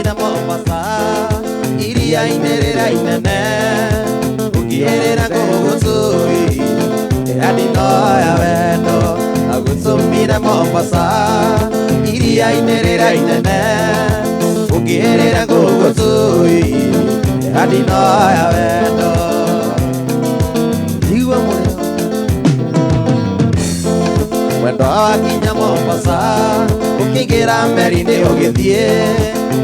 Agũtũmire Mombasa iria-inĩ rĩrĩa inene ũngĩerĩra gũgũtũi ndinoya wendo agũtũmire Mombasa iria-inĩ rĩrĩa inene ũngĩerĩra gũgũtũi ndinoya wendo igua mũrĩo mwendo wakinya Mombasa ũkĩingĩra meri-inĩ ũgĩthiĩ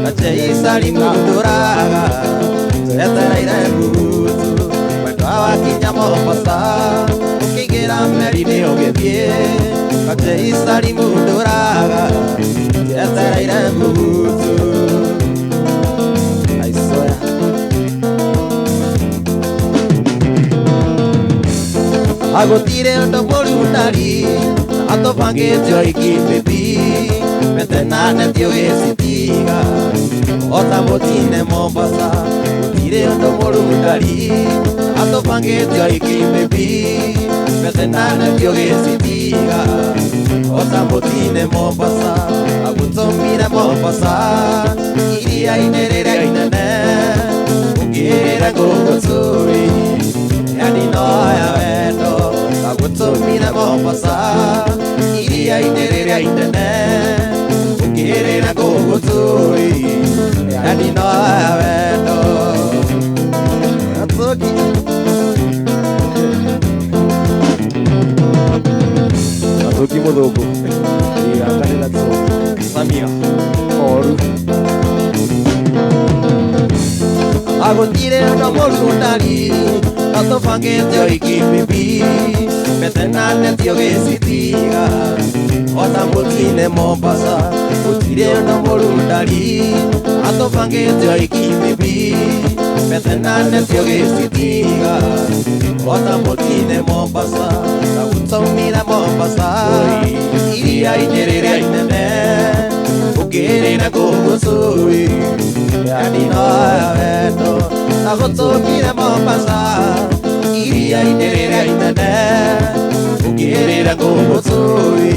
na Jeisari mũndũraga twetereire mbutu mwendo wakinya Mombasa ũkĩingĩra meri-inĩ ũgĩthiĩ na Jeisari mũndũraga twetereire mbutu. I swear agũtire ũndũ mũru ndari atũbangĩte ũhiki baby metenane tiũgĩcitiga ota mũtine Mombasa gũtirĩ ũndũ mũru ndari atũbangĩte ũhiki baby metenane tiũgĩcitiga ota mũtine Mombasa agũtũmire Mombasa iria-inĩ rĩrĩa inene ũngĩrĩra gũgũtũi ndinoya wendo agũtũmire Mombasa iria-inĩ rĩrĩa inene ũngĩrĩra gũgũtũi ndinoya wendo. Atũki Atũki mũthũngũ gaka nĩ gatũki Samia oru agũtire ũndũ mũru ndari atũbangĩte ũhiki baby metenane tiũgĩcitiga ota mũtine Mombasa gũtirĩ ũndũ mũru ndari atũbangĩte ũhiki baby metenane tiũgĩcitiga ota mũtine Mombasa agũtũmire Mombasa iria-inĩ rĩrĩa inene ũngĩrĩra gũgũtũi ndinoya wendo agũtũmire Mombasa iria-inĩ rĩrĩa inene ũngĩrĩra gũgũtũi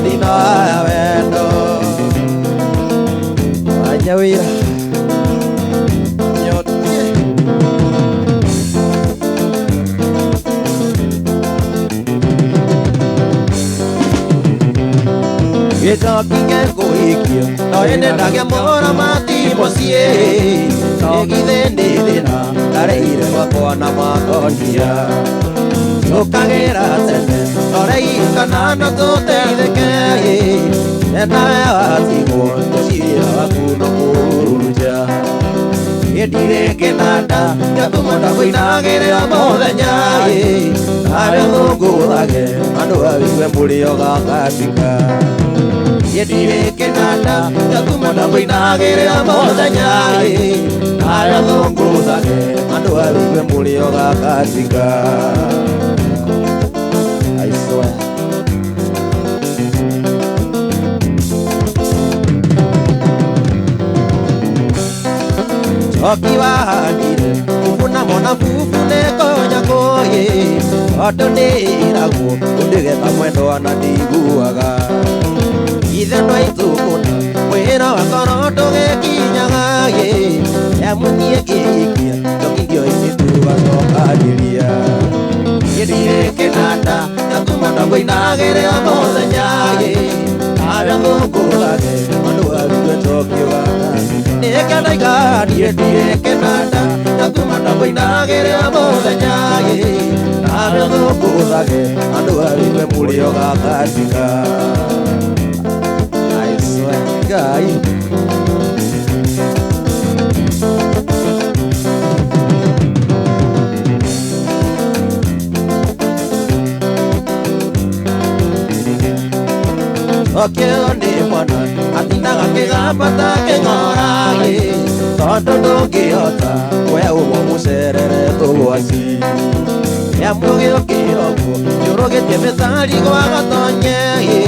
ndinoya wendo. Anja wĩra nyotie Gĩcoki ngekũhikio no ĩndĩ ndagĩa mũramati mũciĩ ĩgithĩ nĩ thĩna ndareire gwakwa na makonia tũkagĩra tene torei kana no tũteithĩke nawe watigwo mũciĩ waku no kũrunja ndirĩ kĩnanda gĩatũma ndakũinagĩrĩra mũthenya arĩa thũngũthage andũ awigue mũrĩo gakatika ndirĩ kĩnanda gĩatũma ndakũinagĩrĩra mũthenya arĩa thũngũthage andũ awigue mũrĩo gakatika. I swear Njoki wahandire bubu na mona bubu nĩkonya kũyĩ tondũ nĩĩragwo ũndĩgeka mwendwa na ndiguaga ithe ndwaitũkũna mwĩra wakorwo ndũgĩkinyaga ĩ amu niĩ ngĩhikia njoki ngĩoici tũgacokanĩria ndirĩ kĩnanda gĩatũma ndakũinagĩrĩra mũthenya ĩ arĩa thũngũthage andũ aruge njoki ũgakatika nĩkenaika niĩ ndirĩ kĩnanda gĩatũma ndakũinagĩrĩra mũthenya ĩ arĩa thũngũthage andũ aruge mũrĩo gakatika. I swear Ngai Okĩo nĩ mwana atindaga kĩgamba ta kĩng'ora ĩ tondũ ndũngĩhota kuoya ũmwe mũcerere tũgwaci nĩamũgĩo kĩroko njũrũgĩtie mĩtari gwa gatonye ĩ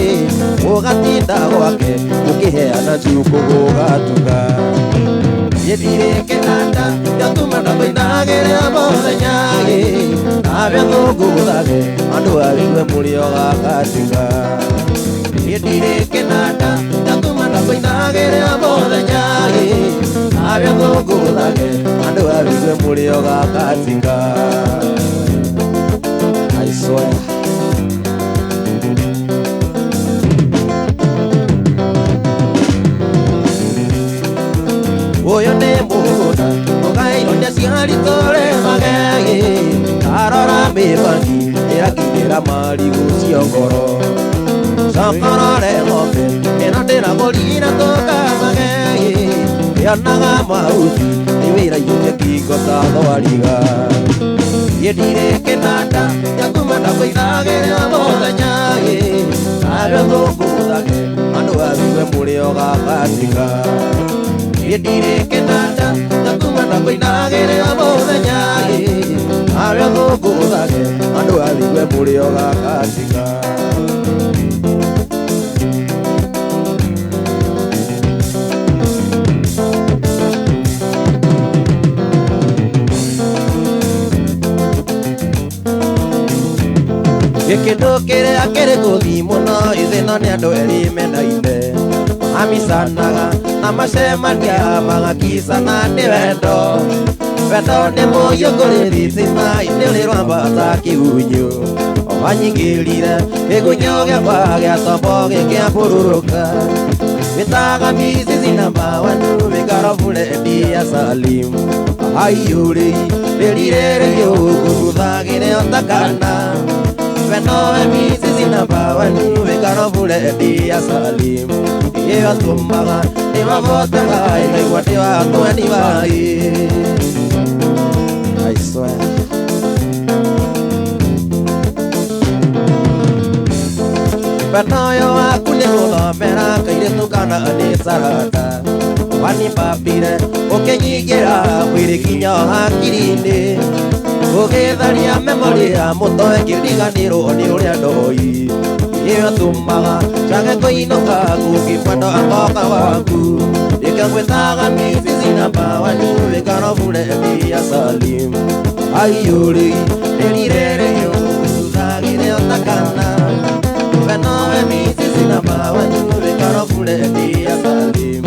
ũgatinda gwake ũkĩheana njukũ gũgatuka niĩ ndirĩ kĩnanda gĩatũma ndakũinagĩrĩra mũthenya ĩ arĩa thũngũthage andũ awigue mũrĩo gakatika ndirĩ kĩnanda gĩatũma ndakũinagĩrĩra mũthenya ĩ gakatika. I swear. Ũyũ nĩ mũgũnda ũgairwo nĩ aciari tũrĩmage, arora mĩbangi ĩrakinyĩra marigũ ciongoro. Cokorore ng'ombe ĩno ndĩragũrire tũkamage, ĩonaga mahuti nĩ wĩra ihutie ngingo ta thwariga. Niĩ ndirĩ kĩnanda gĩa kuma ndakũinagĩrĩra mũthenya, nawe thũngũthage andũ athiwe mũrĩo gakatika. Niĩ ndirĩ kĩnanda gĩa kuma ndakũinagĩrĩra mũthenya, nawe thũngũthage andũ athiwe mũrĩo gakatika. Gĩkĩndũ kĩrĩa kĩrĩ gũthiĩ mũno ithĩno nĩ andũ erĩ mendaine, mamicanaga na macemania magakicana nĩ wendo. Wendo nĩ mũhiũ kũrĩ thitima nĩ ũrĩ rwambata kĩgunyũ, wanyingĩrire kĩgunyũ gĩakwa gĩa tombo gĩkĩambũrũrũka. Wĩtaga micici namba wanu wĩkarobure ya Salim, aiyũrĩ rĩrirĩrĩrio ngũthagĩre o ta kana. Wenowe micici namba wanu wĩkarobure ya Salim, ĩyo tũmaga nĩmabotaga ĩkaigua ndĩ wa twendi vai. I swear. Bata ũyũ waku nĩ gũthomera kairĩtu kana nĩ sarata, wanibambire ũkĩnyingĩra mwĩrĩ kinya hakiri-inĩ, ũgĩtharia memori ya mũtwe ngĩriganĩrwo nĩ ũrĩa ndoi. Ĩyo tũmaga njage kũinũka kũngĩkwenda akoka waku, ĩkagwĩtaga micici namba wanu wĩkarobure ya Salim, aiyũrĩ rĩrirĩrĩrio thagĩre o ta kana. Wenowe micici namba wanu wĩkarobure ya Salim,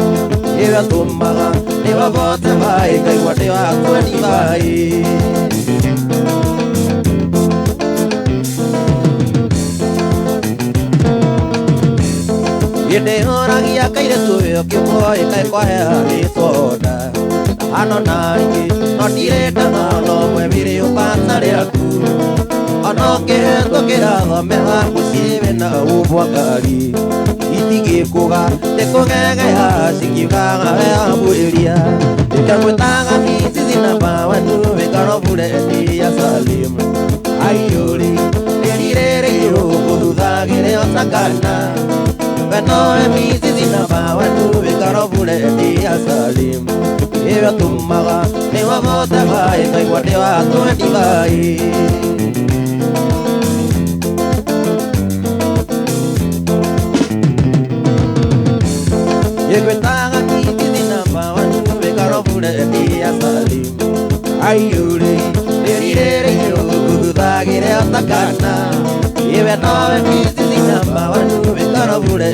ĩyo tũmaga nĩmabote vai ngaigua ndĩ wa twendi vai. Ndĩhoragia kairĩtu ũyũ kĩmwe kaĩ kwaheanĩtwo nda hano na ingĩ no ndirĩ ndana no mwe mĩrĩ ũbata rĩaku, ona ũkĩhetũkĩra thomera mũciĩ wĩna ũmbwa ngari itingĩkũga nĩkũgegeha cikiugaga we amwĩria. Ĩkagwĩtaga micici namba wanu wĩkarobure ya Salim, aiyũrĩ rĩrirĩrĩrio ngũthuthagĩre o ta kana. Wenowe micici namba wanu wĩkarobure ya Salim, ĩyo tũmaga nĩmabote vai ngaigua ndĩ wa twendi vai. Ĩgwĩtaga micici namba wanu wĩkarobure ya Salim, aiyũrĩ rĩrirĩrĩrio ngũthuthagĩre o ta kana. Iwe nowe micici namba wanu wĩkarobure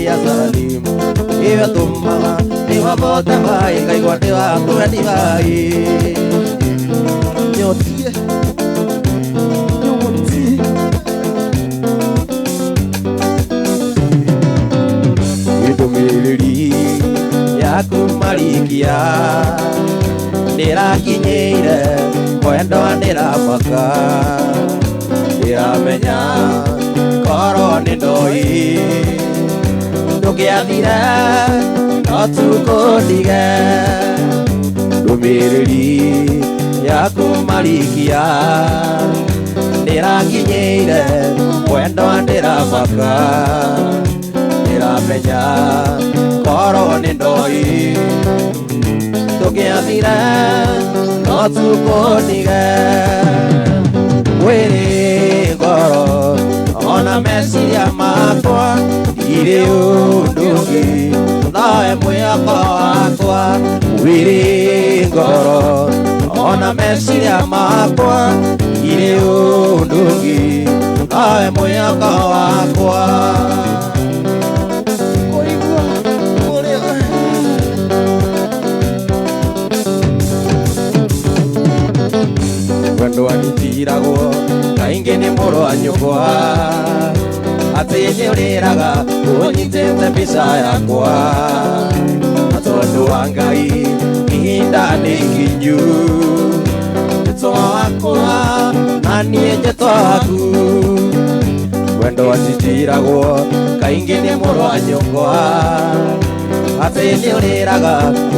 ya Salim, ĩyo tũmaga nĩmabote vai ngaigua ndĩ wa twendi vai. Nyotie. Nyotie. Ndũmĩrĩri yaku marikia ndĩrakinyĩire mwendwa ndĩramaka, ndĩramenya korwo nĩ ndoi ndũngĩathire no tukũndige. Ndũmĩrĩri yaku marikia ndĩrakinyĩire mwendwa ndĩramaka, ndĩramenya korwo nĩ ndoi ndũngĩathire no tukũndige. Mwĩrĩ ngoro ona meciria makwa ndirĩ ũndũ ũngĩ nowe mwĩhoko wakwa. Mwĩrĩ ngoro ona meciria makwa ndirĩ ũndũ ũngĩ nowe mwĩhoko wakwa. Kũigua ũrĩa Wacitiragwo kaingĩ nĩ mũrũ wa nyũkwa atĩ nĩ ũrĩraga ũnyitĩte mbica yakwa na tondũ wa Ngai ihinda nĩ ikinyu njĩtwa wakwa na niĩ njĩtwa waku wendo wacitiragwo kaingĩ nĩ mũrũ wa nyũkwa atĩ nĩ ũrĩraga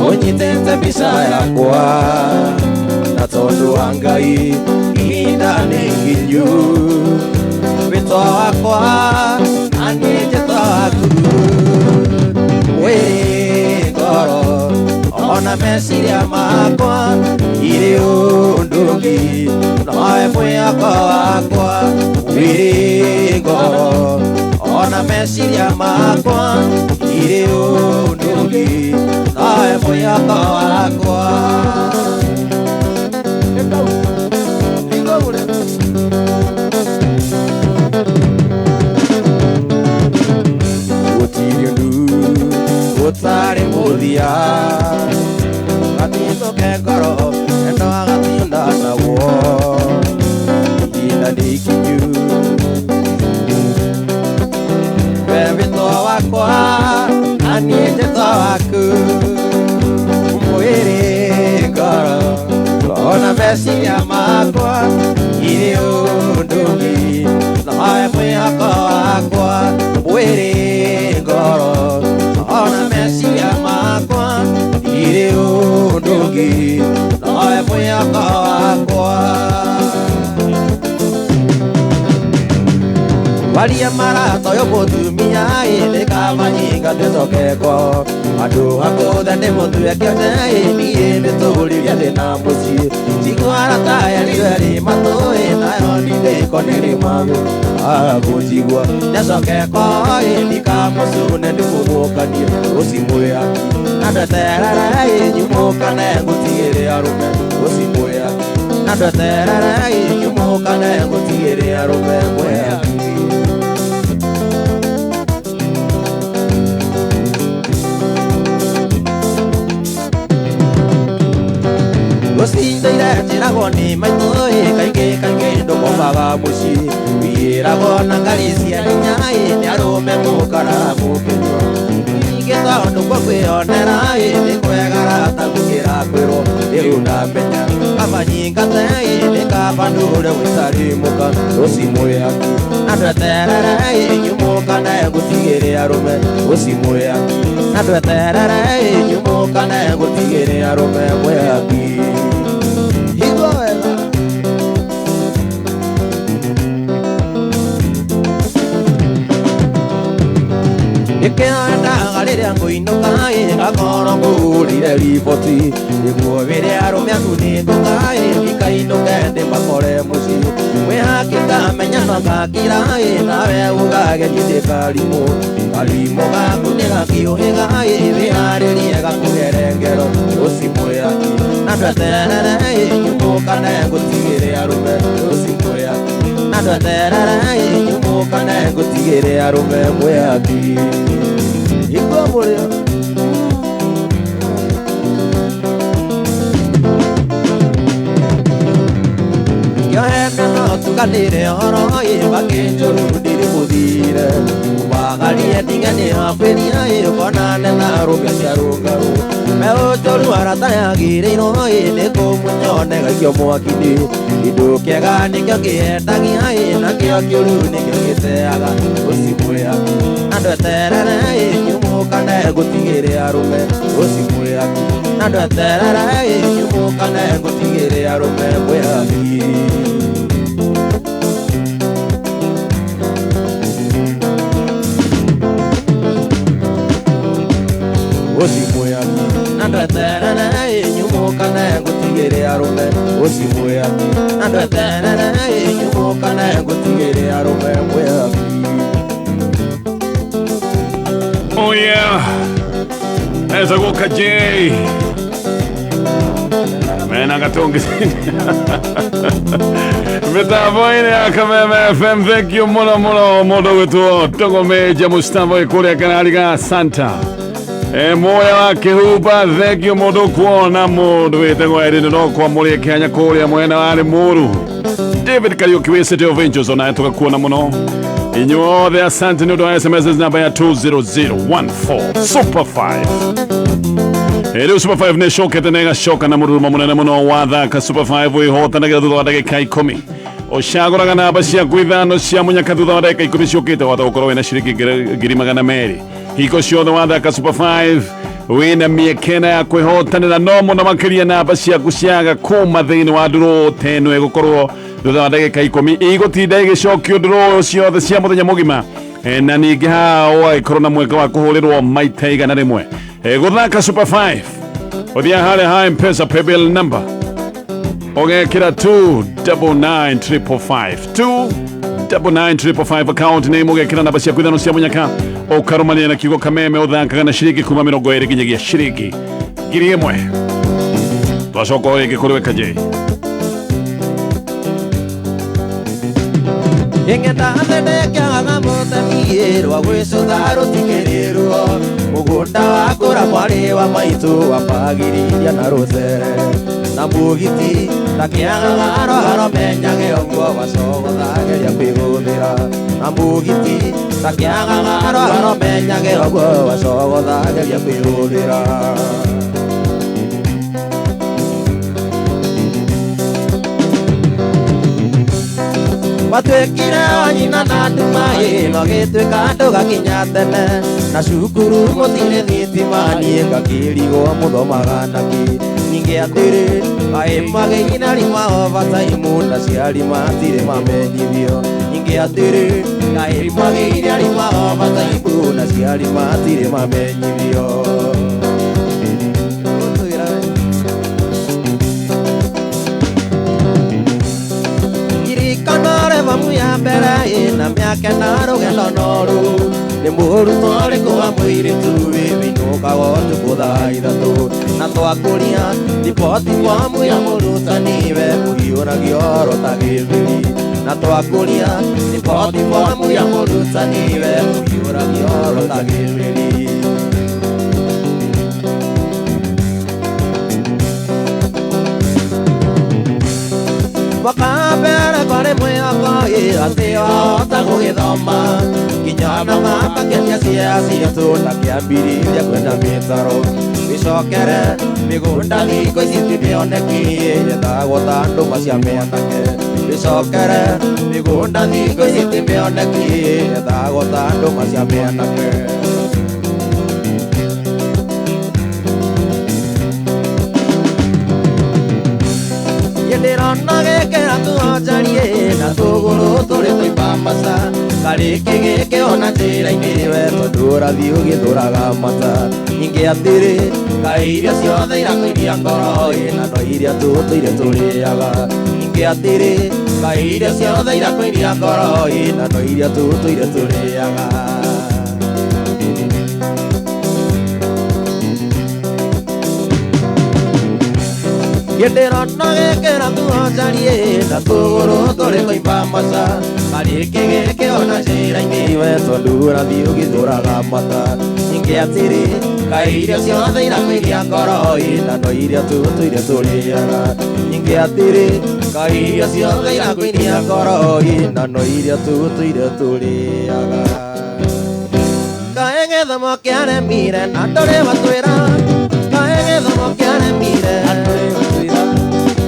ũnyitĩte mbica yakwa na tondũ wa Ngai ihinda nĩ ikinyu wĩtwa wakwa na niĩ njĩtwa waku mwĩrĩ ngoro ona meciria makwa irĩ ũndũ ũngĩ nowe mwĩhoko wakwa mwĩrĩ ngoro ona meciria makwa irĩ ũndũ ũngĩ nowe mwĩhoko wakwa. Gũtirĩ ũndũ ũtarĩ mũthia gatitũke ngoro endo agatinda naguo ihinda nĩ ikinyu we wĩtwa wakwa na niĩ njĩtwa waku mwĩrĩ ngoro ona meciria makwa irĩ ũndũ ũngĩ nowe mwĩhoko wakwa mwĩrĩ ngoro ona meciria makwa irĩ ũndũ ũngĩ nowe mwĩhoko wakwa. Waria maratoyo mũtumia ĩ kama nyinga ndĩcoke kwao andũ akũthe nĩ mũtue kĩonje ĩ niĩ nĩtũrire ndĩ na mũciĩ cigwarataya rĩ matũĩ nayo ndindĩko nĩrĩ magũ agũcigua nĩcoke kwao ĩ ndikamũcune ndĩmũgũkanie ũcimwĩaki na ndeterere ĩ nyumũkane ngũtigĩre arũme ũcimwĩaki na ndeterere ĩ nyumũkane ngũtigĩre arũme mwĩaki. Gũcindeire njĩragwo nĩ maitũ ĩ kaingĩ kaingĩ ndũkomaga mũciĩ wĩragwo na ngari cia hinya ĩ nĩ arũme mũkara mũkĩnyua ningĩ tondũ kwa kwĩonera ĩ nĩ kwega rata gũkĩra kwĩrwo rĩu ndamenya kaba nyingate ĩ nĩ kaba ndũre gũtarĩ mũka ũcimwĩaki na ndweterere ĩ nyumũkane ngũtigĩre arũme ũcimwĩaki na ndweterere ĩ nyumũkane ngũtigĩre arũme mwĩaki. Igua wega. Nĩkĩo rĩrĩa ngũinũka ĩ ngakorwo ngũrire riboti nĩguo wĩre arũme aku nĩ ngũka ĩ ndikainũke ndĩmakore mũciĩ mwĩhakika menya no ngakira ĩ nawe ugage niĩ ndĩ karimũ karimũ gaku nĩ gakiũhĩga ĩ wĩharĩrie gakũgere ngero ũcimwĩaki na ndweterere ĩ nyumũkane ngũtigĩre arũme ũcimwĩaki na ndweterere ĩ nyumũkane ngũtigĩre arũme mwĩaki. Igua mũrĩo. Kĩoheme no tuganĩre ũhoro ĩ makĩnjũru ndirĩ mũthire wagarie ndige nĩ hakwĩria ĩ ũkonane na arũme cia rũngarũ meũ njũru arata yagĩrĩirwo ĩ nĩ kũmunyone gaikio mwaki-inĩ kĩndũ kĩega nĩkĩo kĩendagia ĩ nakĩo kĩũru nĩkĩo gĩteaga ũcimwĩaki na ndweterere ĩ nyumũkane ngũtigĩre arũme ũcimwĩaki na ndweterere ĩ nyumũkane ngũtigĩre arũme mwĩaki. Ũcimwĩaki na ndweterere ĩ nyumũkane ngũtigĩre arũme ũcimwĩaki na ndweterere ĩ nyumũkane ngũtigĩre arũme mwĩaki. Oh yeah, etagwo Kajay mena gatonge mitambo-inĩ ya Kameme FM. Thank you mũno mũno mũndũ gwĩtwo Tongomeja Mustafa kuria kanari ga Santa. Moya wa Kĩhumba, thengio mũndũ kuona mũndũ wĩtagwo Irene no kwamũrĩa kĩanya kũrĩa mwena wa Limuru. David Kariuki wĩ City of Angels onaye tũgakuona mũno. Inyuothe asante nĩ ũndũ wa SMS namba ya 20014 Super 5. Rĩu Super 5 nĩ ĩcokete na ĩgacoka na mũrurumo mũnene mũno wa thaka Super 5 wĩhotanagĩra thutha wa ndagĩka 10. Ũcagũraga namba ciaku ithano cia mũnyaka thutha wa ndagĩka 10 ciũkĩte wahota gũkorwo wĩna ciringi 200,000. Hingo ciothe wathaka Super 5 wĩna mĩeke na ya kwĩhotanĩra no mũno makĩria namba ciaku ciaga kuma thĩinĩ wa ndurũ ta ĩno ĩgũkorwo thutha wa ndagĩka 10 igũtinda ĩgĩcokio ndurũ ciothe cia mũthenya mũgima. Na ningĩ haha ũgagĩkorwo na mweke wa kũhũrĩrwo maita 100. Gũthaka Super 5 ũthiaga harĩa ha M-Pesa paybill number ũgekĩra 299555 299555 account name ũgekĩra namba ciaku ithano cia mũnyaka ũkarũmania na kiugo kameme ũthakaga na ciringi kuma 20 nginyagia ciringi 1,000. Twacoka o rĩngĩ kũrĩ we Kajei. Ing'enda thendekĩaga mũtemi rwa gwĩcũtha rũtikĩrĩ ruo mũgũnda wakũra mwarĩ wa maitũ wambagĩrĩria na rũcere na mũgiti ndakĩagaga haro menyage ũguo wacogothageria kwĩgũthĩra na mũgiti ndakĩagaga haro menyage ũguo wacogothageria kwĩgũthĩra. Watuĩkire o nyina na nduma ĩno gĩtuĩka ndũgakinya tene na cukuru mũtirĩ thitima niĩ ngakĩrigwo mũthomaga nakĩ ningĩ atĩrĩ kaĩ magĩina rima overtime na ciari matirĩ mamenyithio ningĩ atĩrĩ kaĩ magĩina rima overtime na ciari matirĩ mamenyithio. Mamu ya mbere ĩna mĩaka na rũgendo noru nĩ mũrutwo ũrĩkũ wa mũirĩtu wĩinũkaga ũtukũ thaa 3 na twakũria riboti bomu ya mũrutani we mũhiũragio oro ta gĩthũri na twakũria riboti bomu ya mũrutani we mũhiũragio oro ta gĩthũri. Mwaka mbere kwarĩ mwĩhoko atĩ wahota gũgĩthoma nginya ona makĩria cia citũ na kĩambĩrĩria kwenda mĩtaro mĩcokere mĩgũnda thikũ ici ti mĩoneki yethagwo ta ndũma cia mĩanake mĩcokere mĩgũnda thikũ ici ti mĩoneki yethagwo ta ndũma cia mĩanake. Ndĩrona gĩkĩra tuonjarie na tũgũrũ tũrĩ tũimba maca karĩkĩ gĩkĩ ona njĩra-inĩ we tondũ ũrathiĩ ũgĩthũraga mata ningĩ atĩrĩ kaĩ irio ciothe irakũiria ngoro na no iria tũtũire tũrĩaga ningĩ atĩrĩ kaĩ irio ciothe irakũiria ngoro na no iria tũtũire tũrĩaga. Ndĩrona gĩkĩra tuonjarie na tũgũrũ tũrĩ tũimba maca karĩkĩ gĩkĩ ona njĩra-inĩ we tondũ ũrathiĩ ũgĩthũraga mata ningĩ atĩrĩ kaĩ irio ciothe irakũiria ngoro na no iria tũtũire tũrĩaga ningĩ atĩrĩ kaĩ irio ciothe irakũiria ngoro na no iria tũtũire tũrĩaga. Kaĩ gĩthomo kĩaremire na ndũrĩ watwĩra kaĩ gĩthomo kĩaremire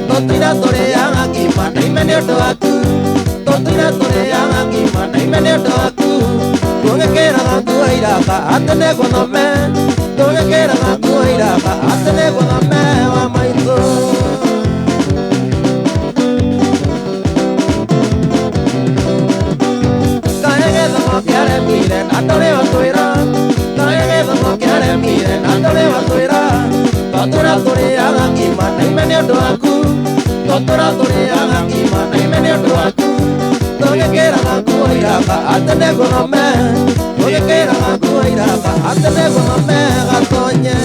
tũtũire tũrĩaga ngima na ime nĩ ũndũ waku tũtũire tũrĩaga ngima na ime nĩ ũndũ waku tũgĩkĩraga nguo iraka atĩ nĩguo thome tũgĩkĩraga nguo iraka atĩ nĩguo thome wa maitũ. Kaĩ gĩthomo kĩaremire na ndũrĩ watwĩra kaĩ gĩthomo kĩaremire na ndũrĩ watwĩra tũtũra tũrĩaga ngima na ime nĩ ũndũ waku tũtũra tũrĩaga ngima na ime nĩ ũndũ waku tũgĩkĩraga nguo iraka atĩ nĩguo thome tũgĩkĩraga nguo iraka atĩ nĩguo thome gatonye.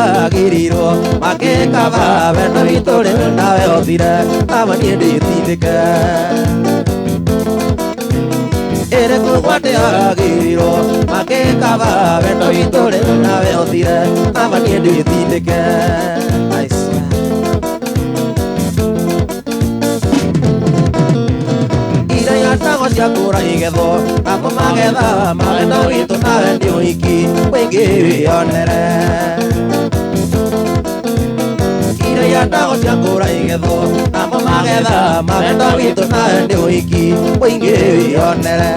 gwatĩagĩrĩirwo makĩkaba wendo witũ rĩu nawe ũthire aba niĩ ndĩtindĩke ĩrĩkũ gwatĩagĩrĩirwo makĩkaba wendo witũ rĩu nawe ũthire aba niĩ ndĩtindĩke. I swear. Iraia cia kũra igethwo namo magetha mawendo witũ nawe nĩ ũhiki wĩngĩ wĩyonere. Iraia ndago cia kũra igethwo namo magetha mawendo witũ nawe nĩ ũhiki wĩngĩ wĩyonere.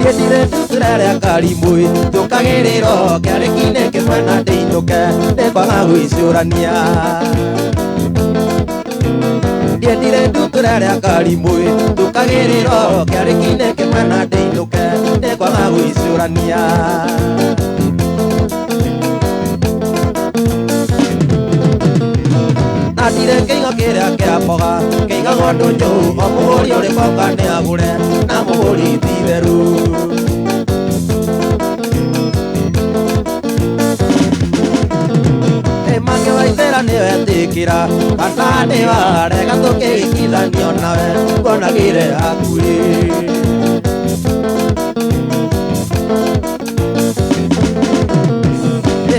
Ndiendire ndutũra karimũ tũkagĩrĩrwo kĩarĩki-inĩ kĩmwe na ndĩinũke nĩkwaga gwĩcũrania. Ndiendire ndutũra karimũ tũkagĩrĩrwo kĩarĩki-inĩ kĩmwe na ndĩinũke nĩkwaga gwĩcũrania. Ndire kĩigo kĩrĩa kĩa mboga kĩigagwo ndũnyũ o mũgũri ũrĩkũ oka nĩ agũre na mũgũri ti theru. Makĩwaithĩra nĩwetĩkĩra kana nĩwarega tũkĩhikithanio nawe nguonagĩre hakuhĩ.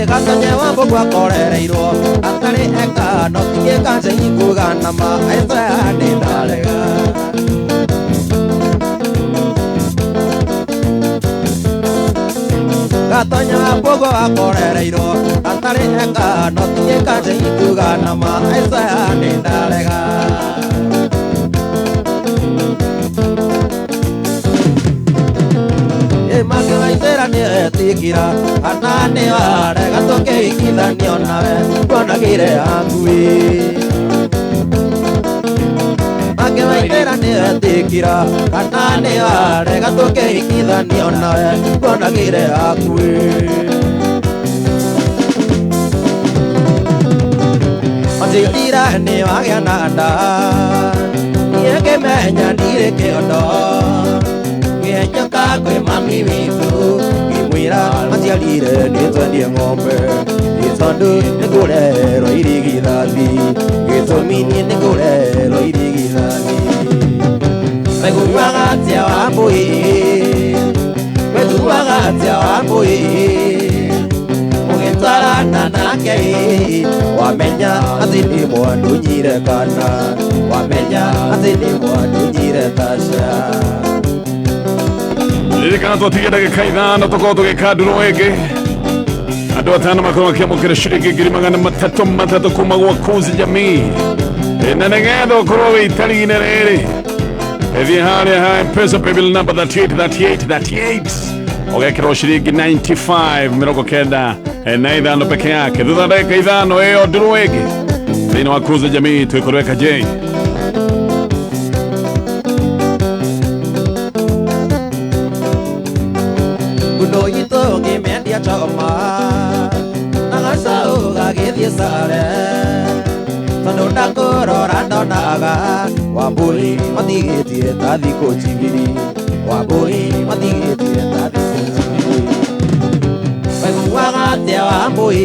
Gatonye wa mbũgũ akorereirwo atarĩ eka no tigĩkanja ikuga nama aithoya nĩ ndarega. Gatonye wa mbũgũ akorereirwo atarĩ eka no tigĩkanja ikuga nama aithoya nĩ ndarega. Makĩwaithĩra nĩwetĩkĩra kana nĩwarega tũkĩhikithanio nawe nguonagĩre hakuhĩ. Makĩwaithĩra nĩwetĩkĩra kana nĩwarega tũkĩhikithanio nawe nguonagĩre hakuhĩ. Anjĩrire nĩwagĩa na nda niĩ ngĩmenya ndirĩ kĩondo ngĩenjoka kwĩ mami witũ ngĩmwĩra maciarire nĩtwendie ng'ombe nĩ tondũ nĩkũrerwo irigithathi gĩtũmi niĩ nĩkũrerwo irigithathi. Waiguaga atĩa Wambũi waiguaga atĩa Wambũi mũgĩtwarana nake wamenya atĩ nĩ mwandunyire kana wamenya atĩ nĩ mwandunyire taca. Ririkana twatigia ndagĩka ithano tũkorwo tũgĩka ndũrũ ĩngĩ andũ atano makorwo makĩamũkĩra ciringi ngiri magana matatũ matatũ kuma gwa Kuzi Jamii na nĩgetha ũkorwo wĩ itari-inĩ rĩrĩ ĩthiĩ harĩa ha M-Pesa paybill number 38 38 38 ũgekĩrwo ciringi 95 mĩrongo kenda na ithano peke yake thutha ndagĩka ithano ĩyo ndũrũ ĩngĩ thĩinĩ wa Kuzi Jamii twĩkũrweka J. Ngĩmendia choma na gacaũ gagĩthiĩ sare tondũ ndakũrora ndonaga Wambũi matigĩtie ta thikũ njigĩrĩ Wambũi matigĩtie ta thikũ njigĩrĩ. Waiguaga atĩa Wambũi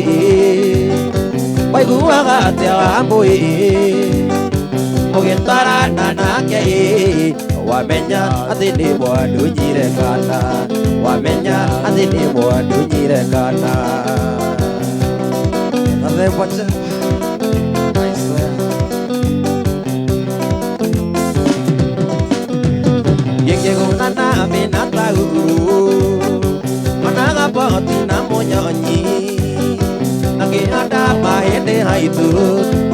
waiguaga atĩa Wambũi mũgĩtwarana nake wamenya atĩ nĩ mwandunyire kana wamenya atĩ nĩ mwandunyire kana. Ngĩkĩgũnana mĩna tauru onaga boti na mũnyonyi akĩhanda mahĩndĩ haitũ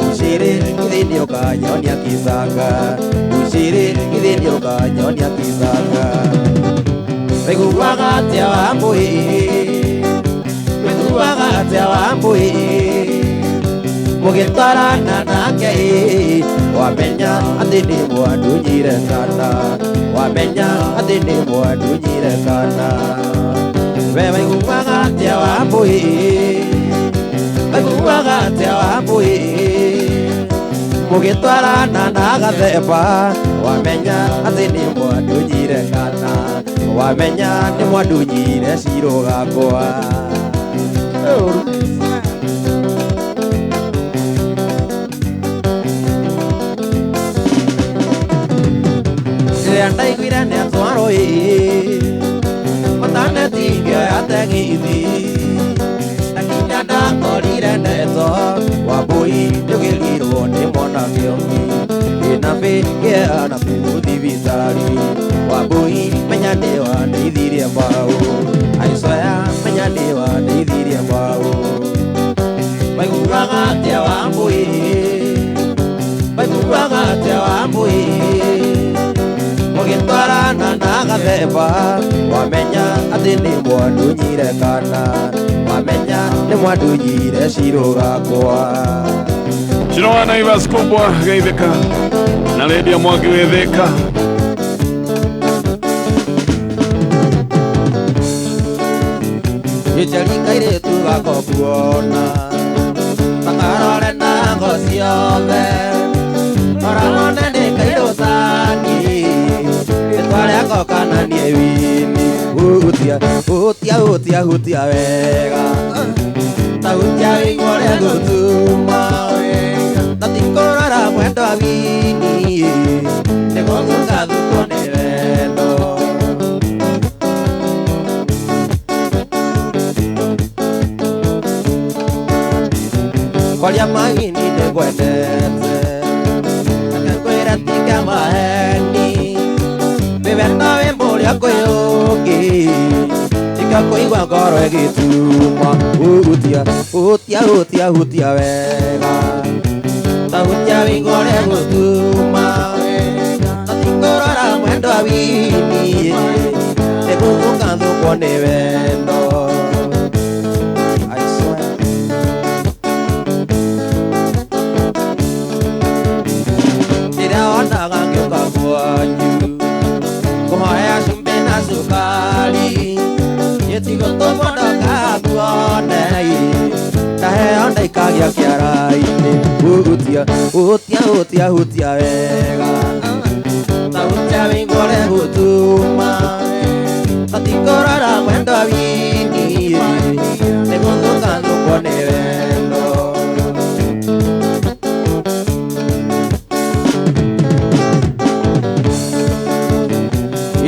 ucĩrĩ githĩ nĩũkanyonia kĩcanga ucĩrĩ githĩ nĩũkanyonia kĩcanga. Waiguaga atĩa Wambũi waiguaga atĩa Wambũi mũgĩtwarana nake wamenya atĩ nĩ mwandunyire kana wamenya atĩ nĩ mwandunyire kana. We waiguaga atĩa Wambũi waiguaga atĩa Wambũi Mũgĩtwarana na gathemba wamenya atĩ nĩ mwandunyire kana wamenya nĩ mwandunyire ciro gakwa. Rĩrĩa ndaiguire nĩ atwarwo ĩ ũtanetingĩoya tegithi ndakinya ndakorire ndeto Wambui nĩũgĩrirwo nĩ mwanake ũngĩ ĩna bĩkĩa na kũu thibitarĩ. Wambui menya nĩ wandeithirie mbaũ aicoya menya nĩ wandeithirie mbaũ. Maiguaga atĩa Wambui, maiguaga atĩa Wambui mũgĩtwarana na gathemba wamenya atĩ nĩ mwandunyire kana wamenya nĩ mwandunyire ciro gakwa. Ciro wa Naivas kubwa geithĩka na Lydia Mwangi wĩ Thĩka. Gĩceri kairĩtu gakokuona takarore na ngo ciothe rora wone nĩ kairũ cani rĩtwa rĩako kana niĩ wini. Hutia hutia hutia hutia wega ta hutia wĩigua ũrĩa ngũtuma na ti kũrora mwendwa wini nĩ gũthukathukwo nĩ wendo. Kwaria mawini nĩngwendete reke ngwĩre tiga maheni wĩwendo wĩ mũrĩa kwĩ ũngĩ tiga kũigua ngoro ĩgĩtuma. Hutia hutia hutia hutia wega ta hutia wĩigua ũrĩa ngũtuma na ti kũrora mwendwa wini nĩ gũthũkathũkwo nĩ wendo. I swear. Rĩrĩa wonaga ngĩũka kwanyu kũhoya cumbĩ na cukari gĩtigũtũmwo ndakakuone ndaheo ndaikagia kĩara-inĩ. Hutia hutia hutia hutia wega ta hutia wĩigua ũrĩa ngũtuma na ti kũrora mwendwa wini nĩ gũthũkathũkwo nĩ wendo.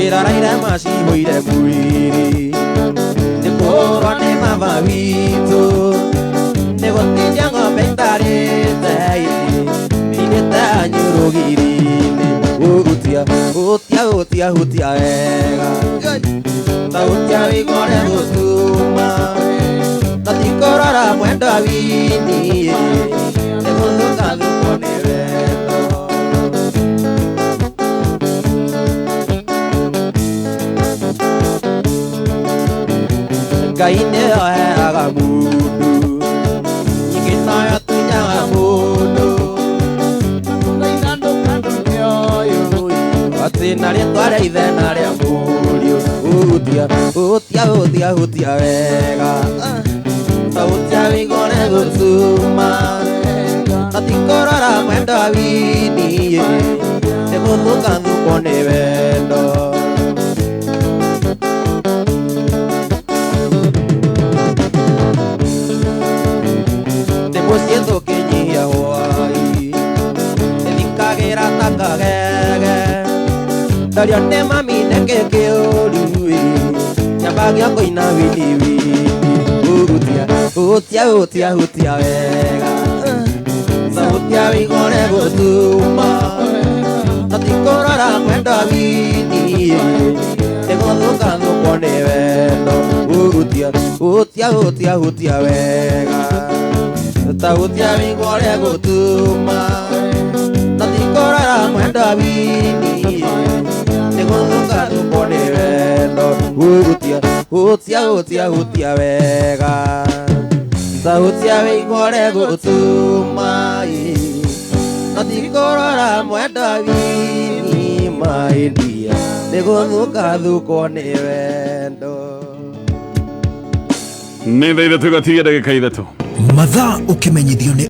Iraraire macihũire mwĩrĩ nĩ kũhũrwo nĩ mama witũ nĩ gũtindia ng'ombe itarĩte ndinĩte anyũrũgiri-inĩ. Hutia hutia hutia hutia wega ta hutia wĩigua ũrĩa ngũtuma na ti kũrora mwendwa wini nĩ gũthũkathũkwo nĩ wendo. Ngai nĩyo heaga mũndũ nyingĩ noyo tunyaga mũndũ atĩ na rĩtwa rĩa ithe na rĩa mũriũ. Hutia hutia hutia hutia wega ta hutia wĩigua ũrĩa ngũtuma na ti kũrora mwendwa wini nĩ gũthũkathũkwo nĩ wendo. Nĩ mũciĩ tũkĩnyihia hwai ĩthikagĩra ta kagege ndario nĩ mami nĩkĩ kĩũru nyambagia kũina wini wini. Hutia hutia hutia hutia wega ta hutia wĩigua ũrĩa ngũtuma na ti kũrora mwendwa wini nĩ gũthũkathũkwo nĩ wendo. Hutia hutia hutia hutia wega ta hutia wĩigua ũrĩa ngũtuma na ti kũrora mwendwa wini nĩ gũthũkathũkwo nĩ wendo. Hutia hutia hutia hutia wega ta hutia wĩigua ũrĩa ngũtuma na ti kũrora mwendwa wini maendia nĩ gũthũkathũkwo nĩ wendo. Nĩ thaa 3 gatigia ndagĩka 3. Mathaa ũkĩmenyithio nĩ